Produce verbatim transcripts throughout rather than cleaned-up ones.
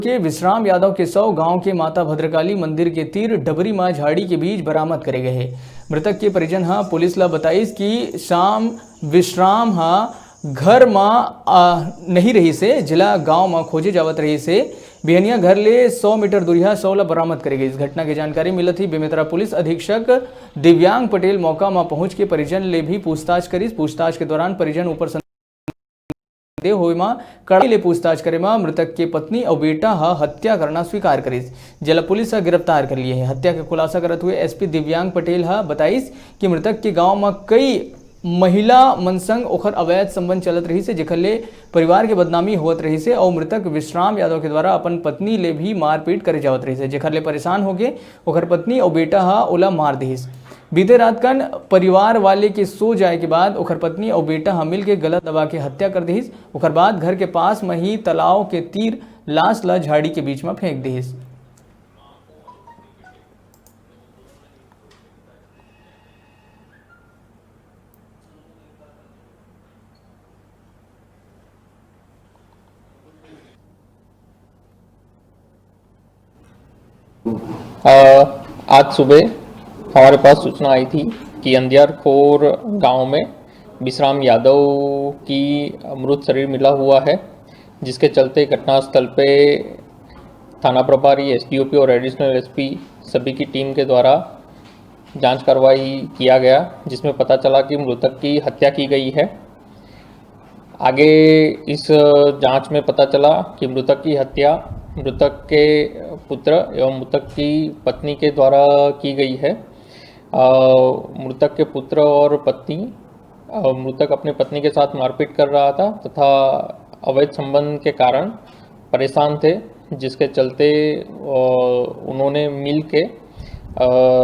के विश्राम यादव के शव गांव के माता भद्रकाली मंदिर के तीर डबरी म झाड़ी के बीच बरामद करे गए हे। मृतक के परिजन ह पुलिस ला बताइस कि शाम विश्राम ह घर म, आ, नहीं रहिस हे, जेला गांव म खोजे जावत रहिस हे। बिहनिया घर ले सौ मीटर दूरिहा शव ला बरामद करे गइस। घटना के जानकारी मिलत ही बेमेतरा पुलिस अधीक्षक दिव्यांग पटेल मौका म पहुंच के परिजन ले भी पूछताछ करिस। पूछताछ के दौरान परिजन ऊपर संदेह होए म कड़ाई ले पूछताछ करे म मृतक के पत्नी अउ बेटा ह हत्या करना स्वीकार करिस, जेला पुलिस ह गिरफ्तार कर लिए हे। हत्या के खुलासा करत हुए एसपी दिव्यांग पटेल ह बताइस कि मृतक के गांव म कई महिला मन संग ओखर अवैध संबंध चलत रहिस हे, जेखर ले परिवार के बदनामी होवत रहिस हे अउ मृतक विश्राम यादव के द्वारा अपन पत्नी ले भी मारपीट करे जावत रहिस हे, जेखर ले परेशान होके ओखर पत्नी अउ बेटा ह ओला मार दिहिस। बीते रात कन परिवार वाले के सो जाए के बाद ओखर पत्नी अउ बेटा ह मिलके गला दबा के हत्या कर दिहिस। ओखर बाद घर के पास म ही तालाब के तीर लाश ला झाड़ी के बीच म फेंक दिहिस। अ, आज सुबह हमारे पास सूचना आई थी कि अंदियारखोर गांव में विश्राम यादव की मृत शरीर मिला हुआ है, जिसके चलते घटनास्थल पे थाना प्रभारी, एसडीओपी और एडिशनल एसपी सभी की टीम के द्वारा जांच कार्रवाई किया गया, जिसमें पता चला कि मृतक की हत्या की गई है। आगे इस जांच में पता चला कि मृतक की हत्या मृतक के पुत्र एवं मृतक की पत्नी के द्वारा की गई है। अ, मृतक के पुत्र और पत्नी, अ, मृतक अपनी पत्नी के साथ मारपीट कर रहा था तथा अवैध संबंध के कारण परेशान थे, जिसके चलते, अ, उन्होंने मिल के, अ,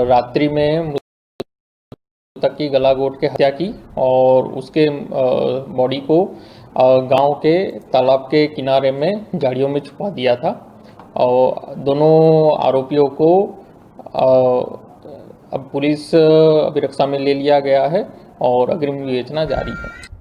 रात्रि में मृतक की गला घोट के हत्या की और उसके, अ, बॉडी को, अ, गांव के तालाब के किनारे में झाड़ियों में छुपा दिया था। और दोनों आरोपियों को, अ, अब पुलिस अभिरक्षा में ले लिया गया है और अग्रिम विवेचना जारी है।